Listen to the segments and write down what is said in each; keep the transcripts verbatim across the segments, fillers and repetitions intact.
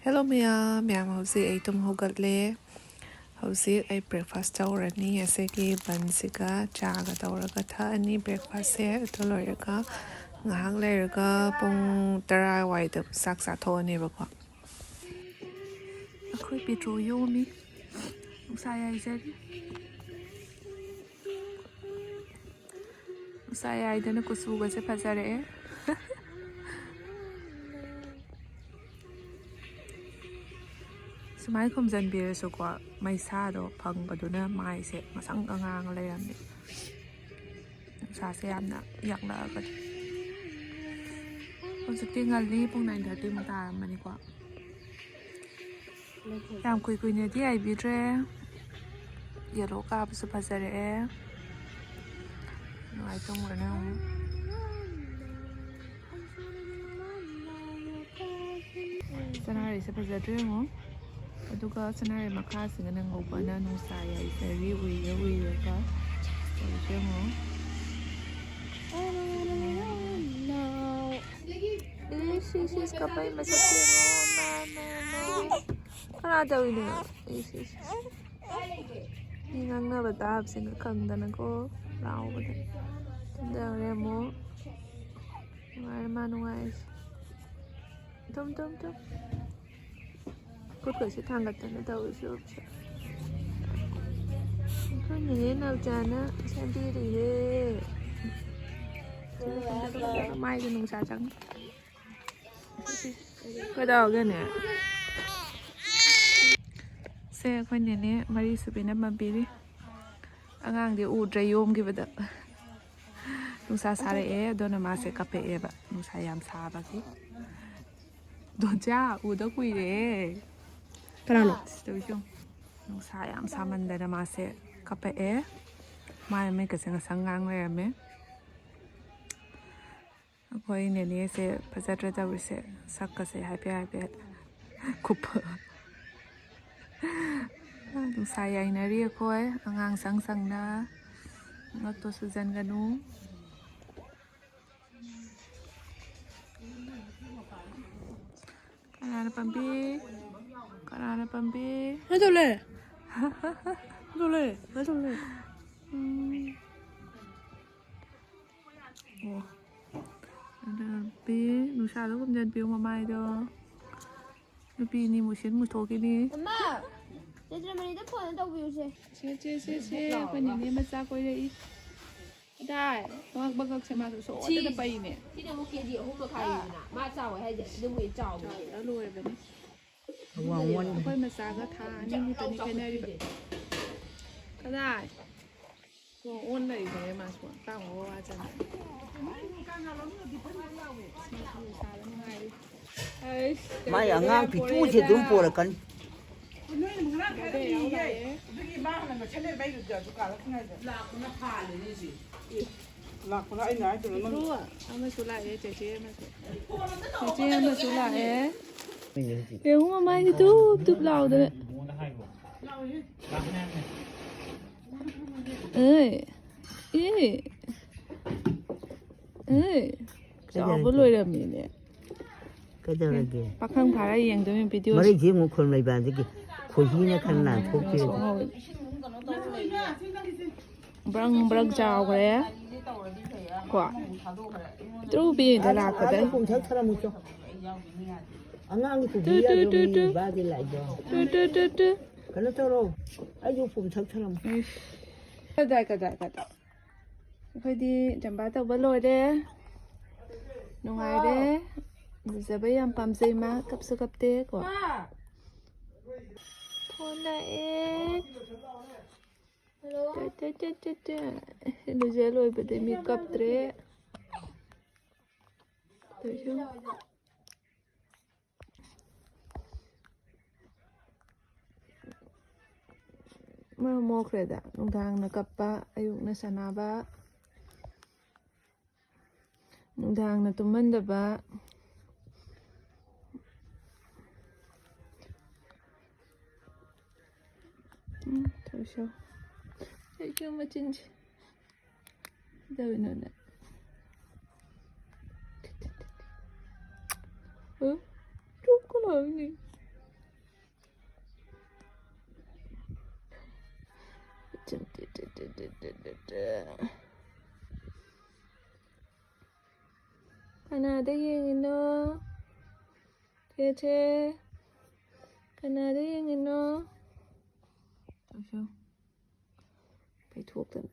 Hello ꯃꯌꯥꯝ, ꯃꯌꯥꯝ ꯍꯧꯖꯤꯛ ꯑꯩ ꯇꯨꯝ ꯍꯧꯒꯠꯂꯦ꯫ ꯍꯧꯖꯤꯛ ꯑꯩ breakfast ꯇꯧꯔꯅꯤ꯫ ꯑꯁꯤꯒꯤ ꯕꯟꯁꯤꯒ ꯆꯥꯒ ꯇꯧꯔꯒ ꯊꯛꯑꯅꯤ breakfastꯁꯦ꯫ ꯑꯗꯨ ꯂꯣꯏꯔꯒ ꯉꯥꯏꯍꯥꯛ ꯂꯩꯔꯒ ꯄꯨꯡ ꯇꯔꯥ ꯋꯥꯏꯗ ꯆꯥꯛ ꯆꯥꯊꯣꯛꯑꯅꯦꯕꯀꯣ꯫ ꯑꯩꯈꯣꯏ ꯄꯦꯇ꯭ꯔꯣ ꯌꯣꯝꯃꯤ, ꯅꯨꯡꯁꯥ ꯌꯥꯏꯖꯔꯤ꯫ ꯅꯨꯡꯁꯥ ꯌꯥꯏꯗꯅ ꯀꯨꯆꯨꯒꯁꯦ ꯐꯖꯔꯛꯑꯦ꯫ ꯁꯨꯃꯥꯏꯅ ꯈꯨꯝꯖꯤꯟꯕꯤꯔꯁꯨꯀꯣ, ꯃꯩꯁꯥꯗꯣ ꯐꯪꯕꯗꯨꯅ ꯃꯥꯏꯁꯦ ꯉꯁꯪ ꯉꯥꯡꯉ ꯂꯩꯔꯝꯃꯦ꯫ ꯅꯨꯡꯁꯥꯁꯦ ꯌꯥꯝꯅ ꯌꯥꯛꯂꯛꯑꯒꯗꯤ꯫ ꯍꯧꯖꯤꯛꯇꯤ ꯉꯜꯂꯤ, ꯄꯨꯡ nine thirty ꯃꯨꯛ ꯇꯥꯔꯝꯃꯅꯤꯀꯣ꯫ ꯌꯥꯝ ꯀꯨꯏ ꯀꯨꯏꯅꯗꯤ ꯌꯥꯏꯕꯤꯗ꯭ꯔꯦ꯫ Yellow ꯀꯥꯕꯁꯨ ꯐꯖꯔꯛꯑꯦ꯫ ꯅꯨꯡꯉꯥꯏ ꯇꯨꯝꯈ꯭ꯔꯅꯤ ꯑꯃꯨꯛ꯫ ꯁꯅꯥꯔꯩꯁꯦ ꯐꯖꯗ꯭ꯔꯦ ꯌꯦꯡꯉꯣ꯫ ꯑꯗꯨꯒ ꯁꯅꯥꯔꯩ ꯃꯈꯥꯁꯤꯒꯅ ꯉꯧꯕꯅ ꯅꯨꯡꯁꯥ ꯌꯥꯏꯖꯔꯤ, ꯎꯏꯔ ꯎꯏꯔꯒ꯫ ꯇꯧꯔꯤꯁꯦ ꯌꯦꯡꯉꯣ꯫ ꯏꯁ, ꯏꯁ, ꯏꯁ, ꯀꯞꯄꯩ ꯃꯁꯛꯁꯦ ꯌꯦꯡꯉꯣ꯫ ꯃꯥ, ꯃꯥ, ꯃꯥ꯫ ꯀꯅꯥ ꯇꯧꯔꯤꯅꯣ? ꯏꯁ, ꯏꯁ, ꯏꯁ꯫ ꯃꯤ ꯉꯥꯡꯅꯕ ꯇꯥꯕꯁꯤꯒ ꯈꯪꯗꯅꯀꯣ, ꯂꯥꯎꯕꯗ꯫ ꯇꯨꯝꯗꯈ꯭ꯔꯦ ꯑꯃꯨꯛ꯫ ꯅꯨꯡꯉꯥꯏꯔꯦ ꯃꯥ ꯅꯨꯡꯉꯥꯏꯔꯤꯁꯦ꯫ ꯇꯨꯝ, ꯇꯨꯝ, ꯇꯨꯝ꯫ ꯈꯨꯠꯀꯁꯦ ꯊꯥꯡꯒꯠꯇꯅ ꯇꯧꯔꯤꯁꯦ ꯌꯦꯡꯉꯨꯁꯦ꯫ ꯑꯩꯈꯣꯏ ꯅꯦꯅꯦ ꯅꯥꯎꯆꯥꯅ ꯁꯦꯝꯕꯤꯔꯤꯌꯦ꯫ ꯃꯥꯏꯗ ꯅꯨꯡꯁꯥ ꯆꯪꯉꯦ꯫ ꯀꯩꯗꯧꯔꯒꯦꯅꯦ? ꯁꯦ ꯑꯩꯈꯣꯏ ꯅꯦꯅꯦ ꯃꯔꯤ ꯁꯨꯕꯤꯅ ꯃꯝꯕꯤꯔꯤ꯫ ꯑꯉꯥꯡꯗꯤ ꯎꯗ꯭ꯔꯦ ꯌꯣꯝꯈꯤꯕꯗ꯫ ꯅꯨꯡꯁꯥ ꯁꯥꯔꯛꯑꯦ, ꯑꯗꯨꯅ ꯃꯥꯁꯦ ꯀꯞꯄꯛꯑꯦꯕ, ꯅꯨꯡꯁꯥ ꯌꯥꯝ ꯁꯥꯕꯒꯤ꯫ ꯗꯣꯟꯆꯥ, ꯎꯗ ꯀꯨꯏꯔꯦ꯫ ꯀꯅꯥꯅꯣ? ꯑꯁ, ꯇꯧꯔꯤꯁꯦ ꯌꯦꯡꯉꯨ꯫ ꯅꯨꯡꯁꯥ ꯌꯥꯝ ꯁꯥꯃꯟꯗꯅ ꯃꯥꯁꯦ ꯀꯞꯄꯛꯑꯦ꯫ ꯃꯥꯏ ꯃꯃꯤꯠꯀꯁꯦ ꯉꯁꯪ ꯉꯥꯡ ꯂꯩꯔꯝꯃꯦ꯫ ꯑꯩꯈꯣꯏ ꯅꯦꯅꯦꯁꯦ ꯐꯖꯗ꯭ꯔꯦ ꯇꯧꯔꯤꯁꯦ, ꯁꯛꯀꯁꯦ ꯍꯥꯏꯐꯦꯠ ꯍꯥꯏꯐꯦꯠ ꯀꯨꯞꯄ꯫ ꯅꯨꯡꯁꯥ ꯌꯥꯏꯅꯔꯤ ꯑꯩꯈꯣꯏ, ꯑꯉꯥꯡ ꯁꯪ ꯁꯪꯅ꯫ ꯉꯛꯇꯣ ꯁꯨꯖꯟꯒꯅꯨ꯫ ꯄꯥꯝꯕꯤ? ꯀꯅꯥꯅ ꯄꯥꯝꯕꯤ? ꯀꯩꯗꯧ ꯂꯩ? ꯀꯩꯗꯧ ꯂꯩ? ꯀꯩꯗꯧ ꯂꯩ? ꯎꯝ꯫ ꯑꯣ꯫ ꯑꯗꯨ ꯄꯤ, ꯅꯨꯡꯁꯥꯗꯣ ꯈꯨꯝꯖꯟꯕꯤꯌꯨ ꯃꯃꯥꯏꯗꯣ꯫ ꯅꯨꯄꯤ ꯑꯅꯤ ꯃꯨꯁꯤꯟ ꯃꯨꯊꯣꯛꯈꯤꯅꯤ꯫ ꯑꯃ, ꯆꯩꯇ꯭ꯔꯃꯅꯤꯗ ꯐꯣꯟ ꯑꯝꯇ ꯇꯧꯕꯤꯌꯨꯁꯦ꯫ ꯁꯦ, ꯁꯦ, ꯁꯦ, ꯁꯦ, ꯑꯩꯈꯣꯏ ꯅꯦꯅꯦ ꯃꯆꯥ ꯀꯣꯏꯔꯛꯏ꯫ ꯀꯗꯥꯏ? ꯃꯉꯛ ꯃꯉꯛꯁꯦ ꯃꯥꯁꯨ ꯁꯣꯔꯗ ꯄꯩꯅꯦ꯫ ꯁꯤꯅ ꯑꯃꯨꯛ ꯀꯦ ꯖꯤ ꯑꯍꯨꯝ ꯃꯈꯥꯏꯅꯤꯗꯅ꯫ ꯃꯥ ꯆꯥꯎꯋꯦ ꯍꯥꯏꯁꯦ, ꯑꯁꯤꯅꯕꯨ ꯍꯦꯟꯅ ꯆꯥꯎꯕꯅꯦ꯫ ꯆꯥꯎꯔ ꯂꯣꯏꯔꯕꯅꯦ꯫ ꯑꯋꯥꯡ ꯑꯣꯟ꯫ ꯑꯩꯈꯣꯏ ꯃꯆꯥꯒ ꯊꯥ ꯑꯅꯤꯃꯨꯛꯇꯅꯤ ꯈꯦꯠꯅꯔꯤꯕ꯫ ꯀꯗꯥꯏ? ꯑꯣ, ꯑꯣꯟ ꯂꯩꯈ꯭ꯔꯦ ꯃꯥꯁꯨ꯫ ꯇꯥꯡꯉꯣ ꯋꯥ ꯆꯪꯉꯦ꯫ ꯃꯥꯁꯨ ꯂꯩꯁꯥꯕ ꯅꯨꯡꯉꯥꯏꯔꯤ꯫ ꯑꯩꯁ, ꯃꯥꯏ ꯀꯩꯅꯣ ꯑꯉꯥꯡ ꯌꯥꯝ ꯄꯤꯇꯨꯁꯦ ꯑꯗꯨꯝ ꯄꯣꯔꯛꯑꯦꯗ꯫ ꯄꯣꯔꯛꯀꯅꯤ꯫ ꯅꯣꯏꯅ ꯉꯔꯥꯡ ꯈꯥꯏꯔꯝꯃꯤꯌꯦ꯫ ꯑꯗꯨꯒꯤ ꯃꯥ ꯍꯥꯟꯅ ꯉꯛꯁꯝ ꯂꯩꯔ ꯃꯩ ꯗꯨꯀꯥꯟꯗ ꯊꯤꯡꯉꯥꯏꯗ꯫ ꯂꯥꯛꯄꯅ ꯍꯥꯜꯂꯤꯅꯦ ꯁꯤ꯫ ꯑꯦ, ꯂꯥꯛꯄꯅ ꯑꯩꯅ ꯍꯥꯏꯗꯨꯅ ꯅꯪ ꯄꯤꯇ꯭ꯔꯨ ꯑꯃꯁꯨ ꯂꯥꯛꯑꯦ, ꯆꯦꯆꯦ ꯑꯃꯁꯨ꯫ ꯆꯦꯆꯦ ꯑꯃꯁꯨ ꯂꯥꯛꯑꯦ꯫ ꯌꯦꯡꯉꯨ ꯃꯃꯥꯏꯁꯦ ꯇꯨꯞ ꯇꯨꯞ ꯂꯥꯎꯗꯅ꯫ ꯑꯦ, ꯑꯦ, ꯑꯦ, ꯆꯥꯎꯕ ꯀꯩꯗꯧꯔꯒꯦ? ꯂꯣꯏꯔꯝꯃꯦꯅꯦ꯫ ꯀꯩꯗꯧꯔꯒꯦ? ꯄꯥꯈꯪ ꯐꯥꯔ ꯌꯦꯡꯗꯣꯏꯅꯦ ꯚꯤꯗꯤꯑꯣꯁꯦ꯫ ꯃꯔꯩꯁꯦ ꯑꯃꯨꯛ ꯈꯣꯟ ꯂꯩꯕ ꯑꯗꯒꯤ ꯈꯣꯏꯍꯤꯅ ꯈꯔ ꯅꯥꯟꯊꯣꯛꯄꯤꯔꯒꯦ꯫ ꯁꯣꯛꯍꯧꯋꯦ꯫ ꯕ꯭ꯔꯪ ꯕ꯭ꯔꯪ ꯆꯥꯎꯈ꯭ꯔꯦ꯫ ꯀꯣ? ꯄꯤꯇ꯭ꯔꯨ ꯄꯤꯛꯏꯉꯩꯗ ꯂꯥꯛꯄꯗ꯫ ꯑꯉꯥꯡꯒꯤ ꯄꯨꯝꯊꯛ ꯊꯔꯝꯃꯨꯆꯣ꯫ ꯑꯉꯥꯡꯒꯤ ꯇꯨ, ꯄꯨꯕꯤ ꯇꯨ, ꯌꯥꯗ꯭ꯔꯣ ꯇꯨ, ꯃꯤ ꯇꯨ꯫ ꯕꯥꯔꯗꯦ ꯂꯥꯛꯏꯗꯣ? ꯇꯨ, ꯇꯨ, ꯇꯨ, ꯇꯨ꯫ ꯀꯩꯅꯣ ꯇꯧꯔꯣ꯫ ꯑꯩꯁꯨ ꯄꯨꯝꯊꯛ ꯊꯔꯝꯃꯨ꯫ ꯏꯁ꯫ ꯀꯗꯥꯏ, ꯀꯗꯥꯏ, ꯀꯗꯥꯏ? ꯑꯩꯈꯣꯏꯗꯤ ꯆꯝꯄꯥ ꯇꯧꯕ ꯂꯣꯏꯔꯦ꯫ ꯅꯨꯡꯉꯥꯏꯔꯦ꯫ ꯂꯨꯖꯕ ꯌꯥꯝ ꯄꯥꯝꯖꯩ ꯃꯥ꯫ ꯀꯞꯁꯨ ꯀꯞꯇꯦ ꯀꯣ꯫ ꯐꯣꯟ ꯂꯥꯛꯑꯦ꯫ ꯇꯦ, ꯇꯦ, ꯇꯦ, ꯇꯦ, ꯇꯦ꯫ ꯂꯨꯖ ꯂꯣꯏꯕꯗꯩ ꯃꯤ ꯀꯞꯇ꯭ꯔꯦ꯫ ꯇꯧꯏꯁꯦ ꯌꯦꯡꯉꯨ꯫ ꯃꯔꯝ ꯃꯣꯛꯈ꯭ꯔꯦꯗ꯫ ꯅꯨꯡꯗꯥꯡꯅ ꯀꯞꯄ, ꯑꯌꯨꯛꯅ ꯁꯥꯟꯅꯕ, ꯅꯨꯡꯗꯥꯡꯅ ꯇꯨꯝꯍꯟꯗꯕ꯫ ꯎꯝ, ꯇꯧꯏꯁꯦ ꯌꯦꯡꯉꯨ꯫ ꯇꯧꯏꯁꯦ ꯌꯦꯡꯉꯨ ꯃꯆꯤꯟꯁꯦ꯫ ꯀꯩꯗꯧꯔꯤꯅꯣꯅꯦ? ꯎꯝ? ꯆꯨꯞꯀꯅꯨ꯫ ꯀꯅꯥꯗ ꯌꯦꯡꯉꯤꯅꯣ? ꯆꯦ ꯆꯦ, ꯀꯅꯥꯗ ꯌꯦꯡꯉꯤꯅꯣ? ꯇꯧꯁꯣ꯫ ꯄꯩꯊꯣꯛꯇꯅ꯫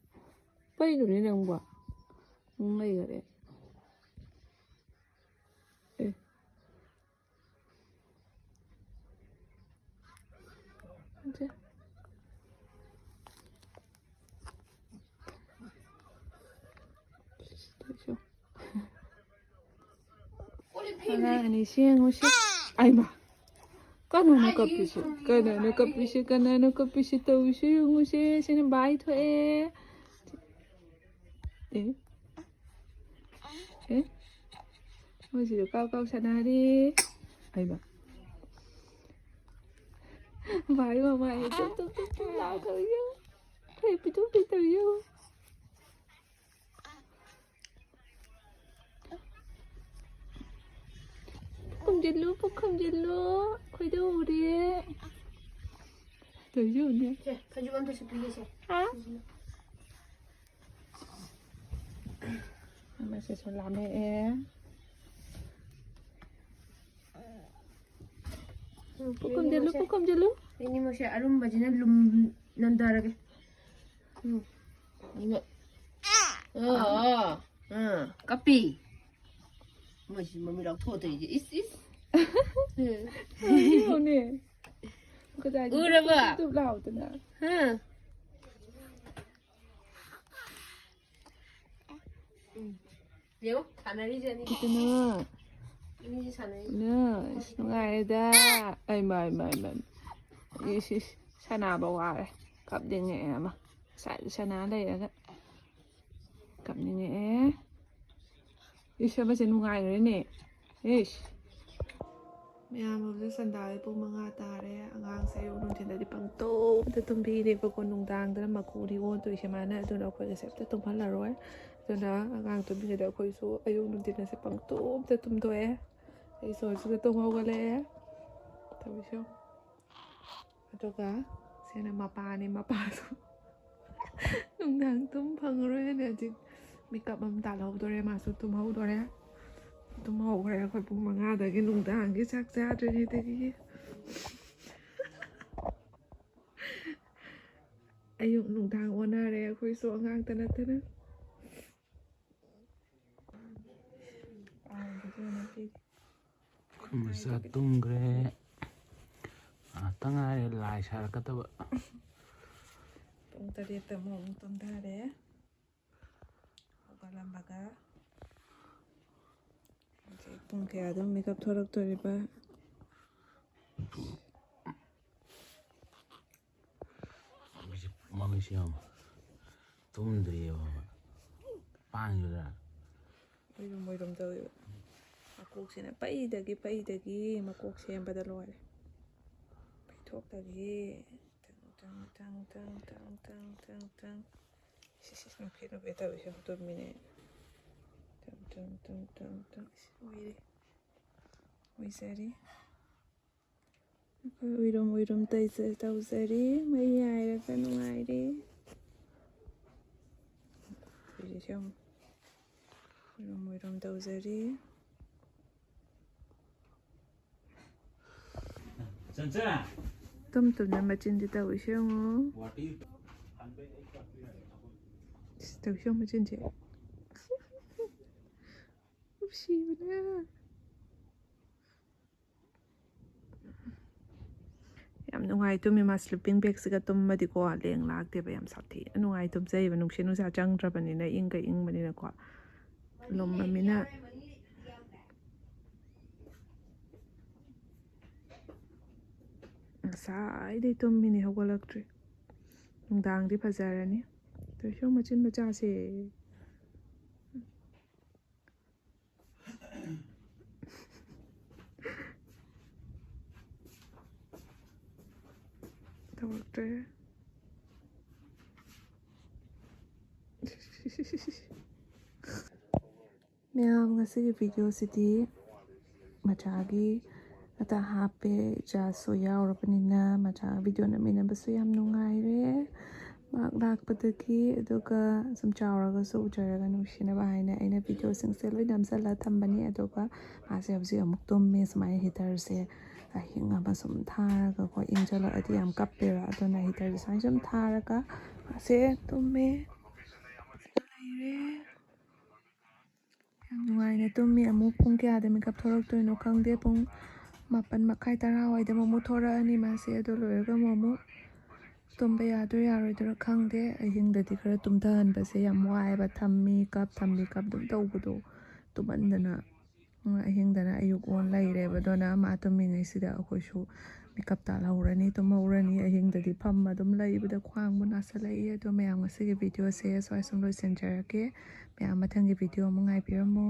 ꯀꯩꯅꯣꯅꯦ ꯅꯪꯕꯣ? ꯅꯪ ꯂꯩꯈꯔꯦ꯫ ꯑꯦ꯫ ꯁꯦ꯫ ꯑꯉꯥꯡ ꯑꯅꯤ ꯁꯤ ꯌꯦꯡꯉꯨꯁꯤ꯫ ꯑꯩꯃ꯫ ꯀꯅꯥꯅꯣ ꯀꯞꯄꯤꯁꯤ? ꯀꯅꯥꯅꯣ ꯀꯞꯄꯤꯁꯤ? ꯀꯅꯥꯅꯣ ꯀꯞꯄꯤꯁꯤ? ꯇꯧꯔꯤꯁꯤ ꯌꯦꯡꯉꯨꯁꯦ꯫ ꯁꯤꯅ ꯕꯥꯏ ꯊꯣꯛꯑꯦ꯫ ꯑꯦ? ꯑꯦ? ꯃꯣꯏꯁꯤꯁꯨ ꯀꯥꯎ ꯀꯥꯎ ꯁꯥꯟꯅꯔꯤ꯫ ꯍꯩꯃ꯫ ꯕꯥꯏ ꯃꯃꯥꯏ ꯇꯨꯞ ꯇꯨꯞ ꯇꯨꯞ ꯇꯨꯞ ꯂꯥꯎ ꯇꯧꯔꯤ ꯌꯦꯡꯉꯨ꯫ ꯐꯩ ꯄꯤꯇꯨꯝ ꯄꯤꯛ ꯇꯧꯔꯤ ꯌꯦꯡꯉꯨ꯫ ꯈꯨꯝꯖꯤꯜꯂꯨ, ꯄꯨꯛ ꯈꯨꯝꯖꯤꯜꯂꯨ꯫ ꯈꯣꯏꯗꯧꯔꯦ꯫ ꯇꯧꯔꯤ ꯌꯦꯡꯉꯨꯅꯦ꯫ ꯁꯦ, ꯐꯩꯖꯨꯞ ꯑꯝꯇ ꯁꯨꯞꯄꯤꯒꯦꯁꯦ꯫ ꯍꯥ? ꯑꯃꯁꯤꯁꯨ ꯂꯥꯝꯃꯛꯑꯦ꯫ ꯎꯝ, ꯄꯨꯈꯝ ꯆꯠꯂꯨ, ꯄꯨꯈꯝ ꯆꯠꯂꯨ꯫ ꯑꯅꯤꯃꯛꯁꯦ ꯑꯔꯨꯝꯕꯁꯤꯅ ꯂꯨꯝ ꯅꯟꯊꯔꯒꯦ꯫ ꯎꯝ꯫ ꯑꯅꯤꯃꯛ꯫ ꯑꯥ, ꯑꯥ, ꯑꯥ, ꯀꯞꯄꯤ꯫ ꯃꯣꯏꯁꯤ ꯃꯃꯤꯠ ꯂꯥꯎꯊꯣꯛꯑ ꯇꯧꯔꯤꯁꯦ꯫ ꯏꯁ, ꯏꯁ꯫ ꯌꯦꯡꯉꯨꯅꯦ꯫ ꯀꯗꯥꯏꯗ ꯎꯔꯕ? ꯇꯨꯞ ꯇꯨꯞ ꯂꯥꯎꯗꯅ꯫ ꯍꯥ? ꯎꯝ꯫ ꯌꯦꯡꯉꯣ, ꯁꯥꯟꯅꯔꯤꯁꯦ ꯑꯅꯤ꯫ ꯑꯗꯨꯅ ꯑꯅꯤꯁꯦ ꯁꯥꯟꯅꯔꯤ꯫ ꯅ, ꯑꯁ, ꯅꯨꯡꯉꯥꯏꯔꯦꯗ꯫ ꯑꯩ ꯃꯥ, ꯃꯥ, ꯃꯥ꯫ ꯏꯁ, ꯏꯁ, ꯁꯥꯟꯅꯕ ꯋꯥꯔꯦ꯫ ꯀꯞꯅꯤꯡꯉꯛꯑꯦ ꯑꯃ꯫ ꯉꯁꯥꯏꯗꯤ ꯁꯥꯟꯅ ꯂꯩꯔꯒ꯫ ꯀꯞꯅꯤꯡꯉꯛꯑꯦ꯫ ꯏꯁ, ꯑꯃꯁꯦ ꯅꯨꯡꯉꯥꯏꯈ꯭ꯔꯦꯅꯦ꯫ ꯏꯁ꯫ ꯃꯌꯥꯝ ꯍꯧꯖꯤꯛ ꯁꯟꯗꯥꯒꯤ ꯄꯨꯡ ꯃꯉꯥ ꯇꯥꯔꯦ꯫ ꯑꯉꯥꯡꯁꯦ ꯑꯌꯨꯛ ꯅꯨꯡꯊꯤꯜꯗꯗꯤ ꯄꯪꯇꯨꯝꯗ ꯇꯨꯝꯕꯤꯔꯦꯕꯀꯣ꯫ ꯅꯨꯡꯗꯥꯡꯗꯅ ꯃꯀꯨꯅꯤ ꯑꯣꯟꯗꯣꯏꯁꯦ ꯃꯥꯅ꯫ ꯑꯗꯨꯅ ꯑꯩꯈꯣꯏꯒꯁꯦ ꯑꯝꯇ ꯇꯨꯝꯍꯜꯂꯔꯣꯏ꯫ ꯑꯗꯨꯅ ꯑꯉꯥꯡ ꯇꯨꯝꯕꯤꯔꯤꯉꯩꯗ ꯑꯩꯈꯣꯏꯁꯨ ꯑꯌꯨꯛ ꯅꯨꯡꯊꯤꯜꯒꯁꯦ ꯄꯪꯇꯨꯝꯗ ꯇꯨꯝꯊꯣꯛꯑꯦ꯫ ꯑꯩꯁꯨ ꯍꯧꯖꯤꯛꯇ ꯇꯨꯝ ꯍꯧꯒꯠꯂꯛꯑꯦ꯫ ꯇꯧꯔꯤꯁꯦ ꯌꯦꯡꯉꯣ꯫ ꯑꯗꯨꯒ ꯁꯤꯅ ꯃꯄꯥꯅꯤ, ꯃꯄꯥꯁꯨ ꯅꯨꯡꯗꯥꯡ ꯇꯨꯝ ꯐꯪꯉꯔꯣꯏ ꯍꯥꯏꯅ ꯍꯧꯖꯤꯛ ꯃꯤꯀꯞ ꯑꯃ ꯇꯥꯜꯍꯧꯗꯣꯔꯦ, ꯃꯥꯁꯨ ꯇꯨꯝꯍꯧꯗꯣꯔꯦ꯫ ꯇꯨꯝꯍꯧꯈ꯭ꯔꯦ꯫ ꯑꯩꯈꯣꯏ ꯄꯨꯡ ꯃꯉꯥꯗꯒꯤ ꯅꯨꯡꯗꯥꯡꯒꯤ ꯆꯥꯛ ꯆꯥꯗ꯭ꯔꯤꯉꯩꯗꯒꯤ ꯑꯌꯨꯛ ꯅꯨꯡꯗꯥꯡ ꯑꯣꯟꯅꯔꯦ ꯑꯩꯈꯣꯏꯁꯨ, ꯑꯉꯥꯡꯇ ꯅꯠꯇꯅ꯫ ꯑꯩꯈꯣꯏ ꯃꯆꯥ ꯇꯨꯝꯈ꯭ꯔꯦ꯫ ꯉꯥꯛꯇ ꯉꯥꯏꯔꯦ ꯂꯥꯏ ꯁꯥꯔꯛꯀꯗꯕ꯫ ꯄꯨꯡ ꯇꯔꯦꯠꯇ ꯑꯃꯨꯛ ꯑꯃꯨꯛ ꯇꯨꯝꯊꯔꯦ꯫ ꯍꯧꯒꯠꯂꯝꯕꯒ ꯍꯧꯖꯤꯛ ꯄꯨꯡ ꯀꯌꯥꯗ ꯃꯤꯀꯞ ꯊꯣꯛꯂꯛꯇꯣꯔꯤꯕ? ꯃꯃꯤꯁꯤ, ꯃꯃꯤꯁꯤ ꯌꯦꯡꯉꯣ꯫ ꯇꯨꯝꯗ꯭ꯔꯤꯑꯕ꯫ ꯄꯥꯡꯁꯤꯗ꯫ ꯑꯣꯏꯔꯨꯝ ꯑꯣꯏꯔꯨꯝ ꯇꯧꯋꯦꯕ꯫ ꯃꯀꯣꯛꯁꯤꯅ ꯄꯩꯗꯒꯤ ꯄꯩꯗꯒꯤ ꯃꯀꯣꯛ ꯁꯦꯝꯕꯗ ꯂꯣꯏꯔꯦ꯫ ꯄꯩꯊꯣꯛꯇꯒꯤ ꯇꯪ, ꯇꯪ, ꯇꯪ꯫ ꯁꯤ, ꯁꯤ, ꯅꯣꯛꯐꯦꯠ ꯅꯣꯛꯐꯦꯠ ꯇꯧꯔꯤꯁꯦ ꯇꯨꯝꯃꯤꯅꯦ꯫ ꯇꯪ, ꯇꯪ, ꯇꯪ, ꯇꯪ, ꯇꯪ꯫ ꯏꯁ, ꯑꯣꯏꯔꯦ꯫ ꯑꯣꯏꯖꯔꯤ꯫ ꯑꯩꯈꯣꯏ ꯎꯏꯔꯨꯝ ꯎꯏꯔꯨꯝ ꯇꯩꯖ-, ꯇꯧꯖꯔꯤ꯫ ꯃꯩ ꯌꯥꯏꯔꯒ ꯅꯨꯡꯉꯥꯏꯔꯤ꯫ ꯍꯧꯖꯤꯛꯁꯦ ꯑꯃꯨꯛ ꯎꯏꯔꯨꯝ ꯎꯏꯔꯨꯝ ꯇꯧꯖꯔꯤ꯫ ꯇꯨꯝ ꯇꯨꯝꯅ ꯃꯆꯤꯟꯗꯤ ꯇꯧꯏꯁꯦ ꯌꯦꯡꯉꯣ꯫ ꯏꯁ, ꯇꯧꯏꯁꯦ ꯌꯦꯡꯉꯣ ꯃꯆꯤꯟꯁꯦ꯫ ꯅꯨꯡꯁꯤꯕꯅ꯫ ꯌꯥꯝ ꯅꯨꯡꯉꯥꯏ ꯇꯨꯝꯃꯤ꯫ ꯃꯥ sleeping bagꯁꯤꯒ ꯇꯨꯝꯃꯗꯤꯀꯣ, ꯂꯦꯡ ꯂꯥꯛꯇꯦꯕ꯫ ꯌꯥꯝ ꯁꯥꯊꯤꯅ ꯅꯨꯡꯉꯥꯏ ꯇꯨꯝꯖꯩꯕ꯫ ꯅꯨꯡꯁꯤꯠ ꯅꯨꯡꯁꯥ ꯆꯪꯗ꯭ꯔꯕꯅꯤꯅ, ꯏꯪꯒ ꯏꯪꯕꯅꯤꯅꯀꯣ꯫ ꯂꯨꯝꯃꯃꯤꯅ꯫ ꯉꯁꯥꯏꯗꯩ ꯇꯨꯝꯃꯤꯅꯤ, ꯍꯧꯒꯠꯂꯛꯇ꯭ꯔꯤ꯫ ꯅꯨꯡꯗꯥꯡꯗꯤ ꯐꯖꯔꯅꯤ꯫ ꯇꯣꯏꯁꯣ ꯃꯆꯤꯟ ꯃꯆꯥꯁꯦ꯫ ꯇꯧꯔꯛꯇ꯭ꯔꯦ꯫ ꯃꯌꯥꯝ, ꯉꯁꯤꯒꯤ videoꯁꯤꯗꯤ ꯃꯆꯥꯒꯤ ꯆꯥꯛ ꯃꯥꯛꯁꯇ ꯍꯥꯞꯄꯦ꯫ ꯏꯆꯥꯁꯨ ꯌꯥꯎꯔꯕꯅꯤꯅ ꯃꯆꯥ ꯚꯤꯗꯤꯑꯣ ꯅꯝꯃꯤꯟꯅꯕꯁꯨ ꯌꯥꯝ ꯅꯨꯡꯉꯥꯏꯔꯦ꯫ ꯃꯥꯛ ꯂꯥꯛꯄꯗꯒꯤ꯫ ꯑꯗꯨꯒ ꯁꯨꯝ ꯆꯥꯎꯔꯒꯁꯨ ꯎꯖꯔꯒ ꯅꯨꯡꯁꯤꯅꯕ ꯍꯥꯏꯅ ꯑꯩꯅ ꯚꯤꯗꯤꯑꯣꯁꯤꯡꯁꯦ ꯂꯣꯏ ꯅꯝꯁꯤꯜꯂ ꯊꯝꯕꯅꯤ꯫ ꯑꯗꯨꯒ ꯃꯥꯁꯦ ꯍꯧꯖꯤꯛ ꯑꯃꯨꯛ ꯇꯨꯝꯃꯤ꯫ ꯁꯨꯃꯥꯏꯅ ꯍꯤꯇꯔꯁꯦ ꯑꯍꯤꯡ ꯑꯃ ꯁꯨꯝ ꯊꯥꯔꯒꯀꯣ, ꯏꯪꯁꯤꯜꯂꯛꯑꯗꯤ ꯌꯥꯝ ꯀꯞꯄꯦꯕ꯫ ꯑꯗꯨꯅ ꯍꯤꯇꯔꯁꯦ ꯁꯨꯃꯥꯏꯅ ꯁꯨꯝ ꯊꯥꯔꯒ ꯃꯥꯁꯦ ꯇꯨꯝꯃꯦ꯫ ꯂꯩꯔꯦ꯫ ꯌꯥꯝ ꯅꯨꯡꯉꯥꯏꯅ ꯇꯨꯝꯃꯤ꯫ ꯑꯃꯨꯛ ꯄꯨꯡ ꯀꯌꯥꯗ ꯃꯤꯀꯞ ꯊꯣꯛꯂꯛꯇꯣꯏꯅꯣ ꯈꯪꯗꯦ꯫ ꯄꯨꯡ ꯃꯥꯄꯟ ꯃꯈꯥꯏ, ꯇꯔꯥ ꯋꯥꯏꯗ ꯑꯃꯨꯛ ꯊꯣꯔꯛꯑꯅꯤ ꯃꯥꯁꯦ꯫ ꯑꯗꯨ ꯂꯣꯏꯔꯒ ꯑꯃꯨꯛ ꯑꯃꯨꯛ ꯇꯨꯝꯕ ꯌꯥꯗꯣꯏ ꯌꯥꯔꯣꯏꯗꯣꯏꯔꯥ ꯈꯪꯗꯦ꯫ ꯑꯍꯤꯡꯗꯗꯤ ꯈꯔ ꯇꯨꯝꯊꯍꯟꯕꯁꯦ ꯌꯥꯝ ꯋꯥꯏꯑꯦꯕ꯫ ꯊꯝꯃꯤ ꯀꯞ, ꯊꯝꯃꯤ ꯀꯞ ꯑꯗꯨꯝ ꯇꯧꯕꯗꯣ ꯇꯨꯝꯃꯟꯗꯅ꯫ ꯎꯝ, ꯑꯍꯤꯡꯗꯅ ꯑꯌꯨꯛ ꯑꯣꯟ ꯂꯩꯔꯦꯕ꯫ ꯑꯗꯨꯅ ꯃꯥ ꯇꯨꯝꯃꯤꯉꯩꯁꯤꯗ ꯑꯩꯈꯣꯏꯁꯨ ꯃꯤꯀꯞ ꯇꯥꯜꯍꯧꯔꯅꯤ, ꯇꯨꯝꯍꯧꯔꯅꯤ꯫ ꯑꯍꯤꯡꯗꯗꯤ ꯐꯝꯃ ꯑꯗꯨꯝ ꯂꯩꯕꯗ ꯈ꯭ꯋꯥꯡꯕꯨ ꯅꯥꯁꯤꯜꯂꯛꯏ꯫ ꯑꯗꯣ ꯃꯌꯥꯝ, ꯉꯁꯤꯒꯤ ꯚꯤꯗꯤꯑꯣꯁꯦ ꯁ꯭ꯋꯥꯏ ꯁꯨꯝ ꯂꯣꯏꯁꯤꯟꯖꯔꯒꯦ꯫ ꯃꯌꯥꯝ ꯃꯊꯪꯒꯤ ꯚꯤꯗꯤꯑꯣ ꯑꯃꯨꯛ ꯉꯥꯏꯕꯤꯔꯝꯃꯣ꯫